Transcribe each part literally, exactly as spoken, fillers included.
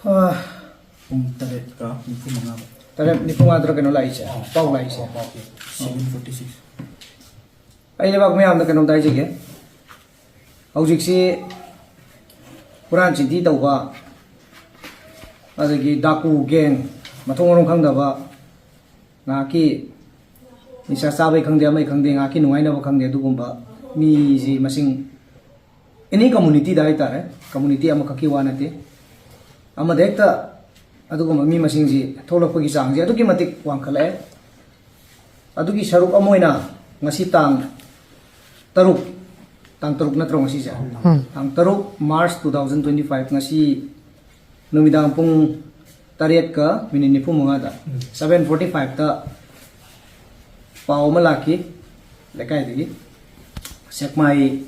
ꯑꯥ, ꯄꯨꯡ ꯇꯔꯦꯠꯀ ꯅꯤꯐꯨ ꯃꯉꯥ꯫ ꯇꯔꯦꯠ ꯅꯤꯐꯨ ꯃꯉꯥꯗꯔ ꯀꯩꯅꯣ ꯂꯥꯛꯏꯁꯦ, ꯄꯥꯎ ꯂꯥꯛꯏꯁꯦ꯫ ꯄꯥꯎ, ꯄꯥꯎ꯫ Seven forty six꯫ ꯑꯩ ꯂꯩꯕꯥꯛ ꯃꯌꯥꯝꯗ ꯀꯩꯅꯣꯝꯇ ꯍꯥꯏꯖꯒꯦ꯫ ꯍꯧꯖꯤꯛꯁꯤ ꯍꯨꯔꯥꯟ ꯆꯤꯟꯊꯤ ꯇꯧꯕ, ꯑꯗꯒꯤ ꯗꯥꯀꯨ ꯒꯦꯡ, ꯃꯊꯣꯡ ꯃꯔꯝ ꯈꯪꯗꯕ, ꯉꯥꯏꯍꯥꯛꯀꯤ ꯅꯤꯁꯥ ꯆꯥꯕꯩ ꯈꯪꯗꯦ, ꯑꯃꯩ ꯈꯪꯗꯦ, ꯉꯥꯏꯍꯥꯛꯀꯤ ꯅꯨꯡꯉꯥꯏꯅꯕ ꯈꯪꯗꯦ, ꯑꯗꯨꯒꯨꯝꯕ ꯃꯤꯁꯤ ꯃꯁꯤꯡ ꯑꯦꯅꯤ ꯀꯝꯃꯨꯅꯤꯇꯤꯗ ꯍꯥꯏꯇꯥꯔꯦ, ꯀꯝꯃꯨꯅꯤꯇꯤ ꯑꯃꯈꯛꯀꯤ ꯋꯥ ꯅꯠꯇꯦ, ꯑꯃꯗ ꯍꯦꯛꯇ ꯑꯗꯨꯒꯨꯝꯕ ꯃꯤ ꯃꯁꯤꯡꯁꯤ ꯊꯣꯛꯂꯛꯄꯒꯤ ꯆꯥꯡꯁꯤ ꯑꯗꯨꯛꯀꯤ ꯃꯇꯤꯛ ꯋꯥꯡꯈꯠꯂꯛꯑꯦ꯫ ꯑꯗꯨꯒꯤ ꯁꯔꯨꯛ ꯑꯃ ꯑꯣꯏꯅ ꯉꯁꯤ ꯇꯥꯡ ꯇꯔꯨꯛ, ꯇꯥꯡ ꯇꯔꯨꯛ ꯅꯠꯇ꯭ꯔꯣ ꯉꯁꯤꯁꯦ? ꯎꯝ꯫ ꯇꯥꯡ ꯇꯔꯨꯛ March two thousand twenty five, ꯉꯁꯤ ꯅꯨꯃꯤꯗꯥꯡ ꯄꯨꯡ ꯇꯔꯦꯠꯀ ꯃꯤꯅꯤꯠ ꯅꯤꯐꯨ ꯃꯉꯥꯗ, ꯎꯝ꯫ Seven forty fiveꯇ ꯄꯥꯎ ꯑꯃ ꯂꯥꯛꯈꯤ ꯂꯩꯀꯥꯏꯗꯒꯤ꯫ ꯁꯦꯛꯃꯥꯏ,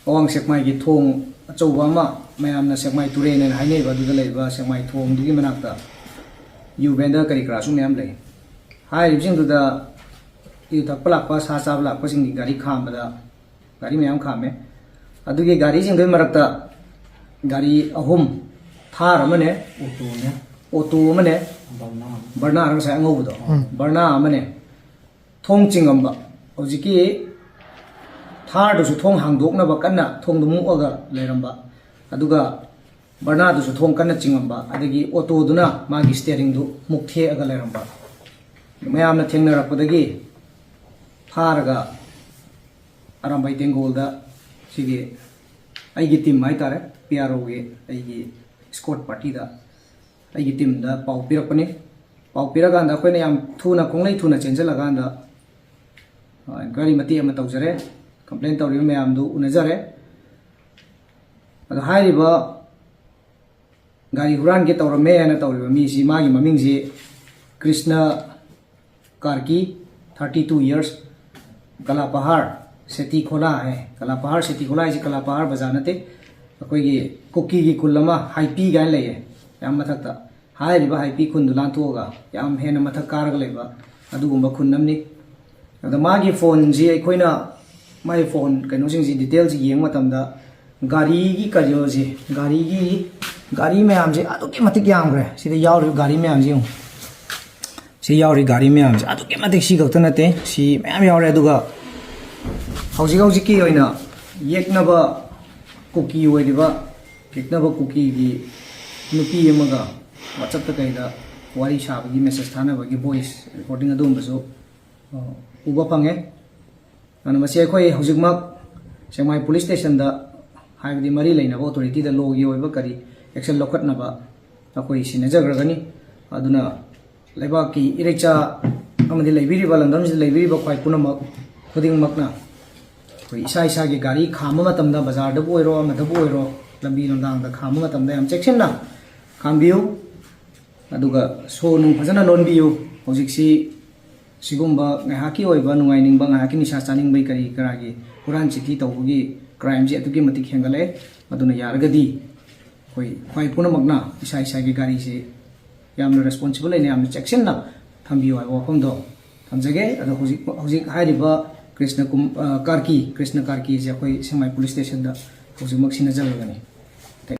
ꯑꯋꯥꯡ ꯁꯦꯛꯃꯥꯏꯒꯤ ꯊꯣꯡ ꯑꯆꯧꯕ ꯑꯃ, ꯃꯌꯥꯝꯅ ꯁꯦꯛꯃꯥꯏ ꯇꯨꯔꯦꯜ ꯍꯥꯏꯅ ꯍꯥꯏꯅꯩꯕ, ꯑꯗꯨꯗ ꯂꯩꯕ ꯁꯦꯛꯃꯥꯏ ꯊꯣꯡꯗꯨꯒꯤ ꯃꯅꯥꯛꯇ ꯌꯨ ꯚꯦꯟꯗꯔ ꯀꯔꯤ ꯀꯔꯥꯁꯨ ꯃꯌꯥꯝ ꯂꯩ꯫ ꯍꯥꯏꯔꯤꯕꯁꯤꯡꯗꯨꯗ ꯌꯨ ꯊꯛꯄ ꯂꯥꯛꯄ, ꯁꯥ ꯆꯥꯕ ꯂꯥꯛꯄꯁꯤꯡꯒꯤ ꯒꯥꯔꯤ ꯈꯥꯝꯕꯗ ꯒꯥꯔꯤ ꯃꯌꯥꯝ ꯈꯥꯝꯃꯦ꯫ ꯑꯗꯨꯒꯤ ꯒꯥꯔꯤꯁꯤꯡꯗꯨꯒꯤ ꯃꯔꯛꯇ ꯒꯥꯔꯤ ꯑꯍꯨꯝ, ꯊꯥꯔ ꯑꯃꯅꯦ, ꯑꯣꯇꯣꯅꯦ꯫ ꯑꯣꯇꯣ ꯑꯃꯅꯦ, ꯕꯔꯅꯥ꯫ ꯕꯔꯅꯥ ꯍꯥꯏꯔ ꯉꯁꯥꯏ ꯑꯉꯧꯕꯗꯣ, ꯎꯝ꯫ ꯕꯔꯅꯥ ꯑꯃꯅꯦ, ꯊꯣꯡ ꯆꯤꯡꯉꯝꯕ꯫ ꯍꯧꯖꯤꯛꯀꯤ ꯊꯥꯔꯗꯨꯁꯨ ꯊꯣꯡ ꯍꯥꯡꯗꯣꯛꯅꯕ ꯀꯟꯅ ꯊꯣꯡꯗꯨ ꯃꯨꯛꯑꯒ ꯂꯩꯔꯝꯕ꯫ ꯑꯗꯨꯒ ꯕꯔꯅꯥꯗꯨꯁꯨ ꯊꯣꯡ ꯀꯟꯅ ꯆꯤꯡꯉꯝꯕ꯫ ꯑꯗꯒꯤ ꯑꯣꯇꯣꯗꯨꯅ ꯃꯥꯒꯤ ꯁ꯭ꯇꯤꯌꯔꯤꯡꯗꯨ ꯃꯨꯛ ꯊꯦꯛꯑꯒ ꯂꯩꯔꯝꯕ꯫ ꯃꯌꯥꯝꯅ ꯊꯦꯡꯅꯔꯛꯄꯗꯒꯤ ꯐꯥꯔꯒ ꯑꯔꯥꯝꯕꯥꯏ ꯇꯦꯡꯒꯣꯜꯗ ꯁꯤꯒꯤ ꯑꯩꯒꯤ ꯇꯤꯝ ꯍꯥꯏꯇꯥꯔꯦ, ꯄꯤ ꯑꯥꯔ ꯑꯣꯒꯤ ꯑꯩꯒꯤ ꯏꯁꯀꯣꯔꯠ ꯄꯥꯔꯇꯤꯗ ꯑꯩꯒꯤ ꯇꯤꯝꯗ ꯄꯥꯎ ꯄꯤꯔꯛꯄꯅꯤ꯫ ꯄꯥꯎ ꯄꯤꯔꯀꯥꯟꯗ ꯑꯩꯈꯣꯏꯅ ꯌꯥꯝ ꯊꯨꯅ, ꯈꯣꯡꯂꯩ ꯊꯨꯅ ꯆꯦꯟꯁꯤꯜꯂꯀꯥꯟꯗ, ꯑ, ꯏꯟꯀ꯭ꯋꯥꯏꯔꯤ ꯃꯇꯦꯛ ꯑꯃ ꯇꯧꯖꯔꯦ꯫ ꯀꯝꯄ꯭ꯂꯦꯟ ꯇꯧꯔꯤꯕ ꯃꯌꯥꯝꯗꯨ ꯎꯅꯖꯔꯦ꯫ ꯑꯗꯣ ꯍꯥꯏꯔꯤꯕ ꯒꯥꯔꯤ ꯍꯨꯔꯥꯟꯒꯦ ꯇꯧꯔꯝꯃꯦ ꯍꯥꯏꯅ ꯇꯧꯔꯤꯕ ꯃꯤꯁꯤ, ꯃꯥꯒꯤ ꯃꯃꯤꯡꯁꯤ ꯀ꯭ꯔꯤꯁꯅ ꯀꯥꯔꯀꯤ, thirty two years, ꯀꯂꯥꯄꯍꯥꯔ ꯁꯦꯇꯤ ꯈꯣꯂꯥ ꯍꯥꯏ꯫ ꯀꯂꯥꯄꯍꯥꯔ ꯁꯦꯇꯤ ꯈꯣꯂꯥ ꯍꯥꯏꯁꯤ ꯀꯂꯥꯄꯍꯥꯔ ꯕꯖꯥꯔ ꯅꯠꯇꯦ, ꯑꯩꯈꯣꯏꯒꯤ ꯀꯨꯀꯤꯒꯤ ꯈꯨꯜ ꯑꯃ ꯍꯥꯏꯄꯤ ꯀꯥꯏꯅ ꯂꯩꯌꯦ, ꯌꯥꯝ ꯃꯊꯛꯇ꯫ ꯍꯥꯏꯔꯤꯕ ꯍꯥꯏꯄꯤ ꯈꯨꯟꯗꯨ ꯂꯥꯟꯊꯣꯛꯑꯒ ꯌꯥꯝ ꯍꯦꯟꯅ ꯃꯊꯛ ꯀꯥꯔꯒ ꯂꯩꯕ ꯑꯗꯨꯒꯨꯝꯕ ꯈꯨꯟ ꯑꯃꯅꯤ꯫ ꯑꯗ ꯃꯥꯒꯤ ꯐꯣꯟꯁꯤ ꯑꯩꯈꯣꯏꯅ, ꯃꯥꯒꯤ ꯐꯣꯟ ꯀꯩꯅꯣꯁꯤꯡꯁꯤ, ꯗꯤꯇꯦꯜꯁꯤ ꯌꯦꯡꯕ ꯃꯇꯝꯗ ꯒꯥꯔꯤꯒꯤ ꯀꯩꯅꯣꯁꯤ, ꯒꯥꯔꯤꯒꯤ ꯒꯥꯔꯤ ꯃꯌꯥꯝꯁꯦ ꯑꯗꯨꯛꯀꯤ ꯃꯇꯤꯛ ꯌꯥꯝꯈ꯭ꯔꯦ꯫ ꯁꯤꯗ ꯌꯥꯎꯔꯤꯕ ꯒꯥꯔꯤ ꯃꯌꯥꯝꯁꯦ ꯌꯦꯡꯉꯨ꯫ ꯁꯤ ꯌꯥꯎꯔꯤ ꯒꯥꯔꯤ ꯃꯌꯥꯝꯁꯦ ꯑꯗꯨꯛꯀꯤ ꯃꯇꯤꯛ ꯁꯤ ꯈꯛꯇ ꯅꯠꯇꯦ, ꯁꯤ ꯃꯌꯥꯝ ꯌꯥꯎꯔꯦ꯫ ꯑꯗꯨꯒ ꯍꯧꯖꯤꯛ ꯍꯧꯖꯤꯛꯀꯤ ꯑꯣꯏꯅ ꯌꯦꯛꯅꯕ ꯀꯨꯀꯤ ꯑꯣꯏꯔꯤꯕ, ꯌꯦꯛꯅꯕ ꯀꯨꯀꯤꯒꯤ ꯅꯨꯄꯤ ꯑꯃꯒ WhatsApp-ꯇ ꯀꯩꯗ ꯋꯥꯔꯤ ꯁꯥꯕꯒꯤ, ꯃꯦꯁꯦꯖ ꯊꯥꯅꯕꯒꯤ ꯚꯣꯏꯁ ꯔꯦꯀꯣꯔꯗꯤꯡ ꯑꯗꯨꯒꯨꯝꯕꯁꯨ, ꯑ, ꯎꯕ ꯐꯪꯉꯦ꯫ ꯑꯗꯨꯅ ꯃꯁꯤ ꯑꯩꯈꯣꯏ ꯍꯧꯖꯤꯛꯃꯛ ꯁꯦꯛꯃꯥꯏ ꯄꯨꯂꯤꯁ ꯁ꯭ꯇꯦꯁꯟꯗ, ꯍꯥꯏꯕꯗꯤ ꯃꯔꯤ ꯂꯩꯅꯕ ꯑꯣꯊꯣꯔꯤꯇꯤꯗ ꯂꯣꯒꯤ ꯑꯣꯏꯕ ꯀꯔꯤ ꯑꯦꯛꯁꯟ ꯂꯧꯈꯠꯅꯕ ꯑꯩꯈꯣꯏ ꯁꯤꯟꯅꯖꯈ꯭ꯔꯒꯅꯤ꯫ ꯑꯗꯨꯅ ꯂꯩꯕꯥꯛꯀꯤ ꯏꯔꯩꯆꯥ ꯑꯃꯗꯤ ꯂꯩꯕꯤꯔꯤꯕ ꯂꯝꯗꯝꯁꯤꯗ ꯂꯩꯕꯤꯔꯤꯕ ꯈ꯭ꯋꯥꯏ ꯄꯨꯝꯅꯃꯛ ꯈꯨꯗꯤꯡꯃꯛꯅ ꯑꯩꯈꯣꯏ ꯏꯁꯥ ꯏꯁꯥꯒꯤ ꯒꯥꯔꯤ ꯈꯥꯝꯕ ꯃꯇꯝꯗ, ꯕꯖꯥꯔꯗꯕꯨ ꯑꯣꯏꯔꯣ ꯑꯃꯗꯕꯨ ꯑꯣꯏꯔꯣ, ꯂꯝꯕꯤ ꯂꯝꯗꯥꯡꯗ ꯈꯥꯝꯕ ꯃꯇꯝꯗ ꯌꯥꯝ ꯆꯦꯛꯁꯤꯟꯅ ꯈꯥꯝꯕꯤꯌꯨ꯫ ꯑꯗꯨꯒ ꯁꯣ ꯅꯨꯡ ꯐꯖꯅ ꯂꯣꯟꯕꯤꯌꯨ꯫ ꯍꯧꯖꯤꯛꯁꯤ ꯁꯤꯒꯨꯝꯕ ꯉꯥꯏꯍꯥꯛꯀꯤ ꯑꯣꯏꯕ ꯅꯨꯡꯉꯥꯏꯅꯤꯡꯕ, ꯉꯥꯏꯍꯥꯛꯀꯤ ꯅꯤꯁꯥ ꯆꯥꯅꯤꯡꯕꯒꯤ ꯀꯔꯤ ꯀꯔꯥꯒꯤ ꯍꯨꯔꯥꯟ ꯆꯤꯊꯤ ꯇꯧꯕꯒꯤ ꯀ꯭ꯔꯥꯏꯝꯁꯦ ꯑꯗꯨꯛꯀꯤ ꯃꯇꯤꯛ ꯍꯦꯟꯒꯠꯂꯛꯑꯦ꯫ ꯑꯗꯨꯅ ꯌꯥꯔꯒꯗꯤ ꯑꯩꯈꯣꯏ ꯈ꯭ꯋꯥꯏ ꯄꯨꯝꯅꯃꯛꯅ ꯏꯁꯥ ꯏꯁꯥꯒꯤ ꯒꯥꯔꯤꯁꯤ ꯌꯥꯝꯅ ꯔꯦꯁꯄꯣꯟꯁꯤꯕꯜ ꯑꯣꯏꯅ, ꯌꯥꯝꯅ ꯆꯦꯛꯁꯤꯟꯅ ꯊꯝꯕꯤꯌꯨ ꯍꯥꯏꯕ ꯋꯥꯐꯝꯗꯣ ꯊꯝꯖꯒꯦ꯫ ꯑꯗꯣ ꯍꯧꯖꯤꯛ, ꯍꯧꯖꯤꯛ ꯍꯥꯏꯔꯤꯕ ꯀ꯭ꯔꯤꯁꯅ ꯀꯨꯝ-, ꯑ, ꯀꯥꯔꯀꯤ, ꯀ꯭ꯔꯤꯁꯅ ꯀꯥꯔꯀꯤꯁꯦ ꯑꯩꯈꯣꯏ ꯁꯦꯛꯃꯥꯏ ꯄꯨꯂꯤꯁ ꯁ꯭ꯇꯦꯁꯟꯗ ꯍꯧꯖꯤꯛꯃꯛ ꯁꯤꯟꯅꯖꯔꯒꯅꯤ꯫